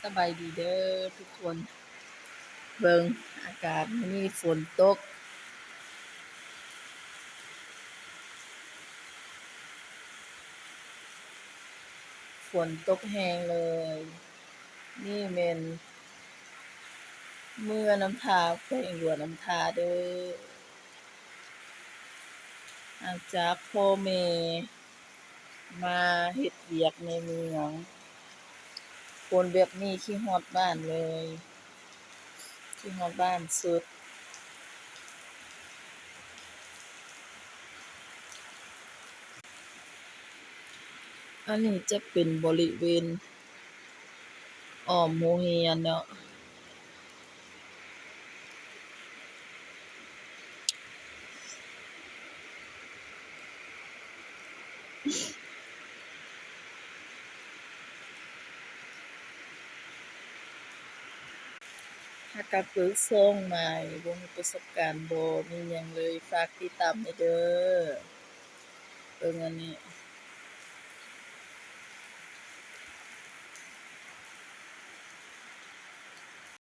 ສະບາຍດີເດີທຸກຄົນ. ເບິ່ງອາກາດມື້ນີ້ຝົນຕົກ, ຝົນຕົກແຮງເລີຍ. ນີ້ແມ່ນເມືອນ້ຳທາ ແຂວງຫຼວງນ້ຳທາເດີ. ຫຼັງຈາກພໍ່ແມ່ມາເຮັດວຽກໃນເມືອງ, ຝົນແບບນີ້ຄິດຮອດບ້ານເລີຍ, ຄິດຮອດບ້ານສຸດ. ອັນນີ້ຈະເປັນບໍລິເວນອ້ອມໂຮງຮຽນເນາະ. ຫາກະເປີດຊ່ອງໃໝ່, ບໍ່ມີປະສົບການ, ບໍ່ມີຫຍັງເລີຍ, ຝາກຕິດຕາມແດ່ເດີ. ເບິ່ງອັນນີ້.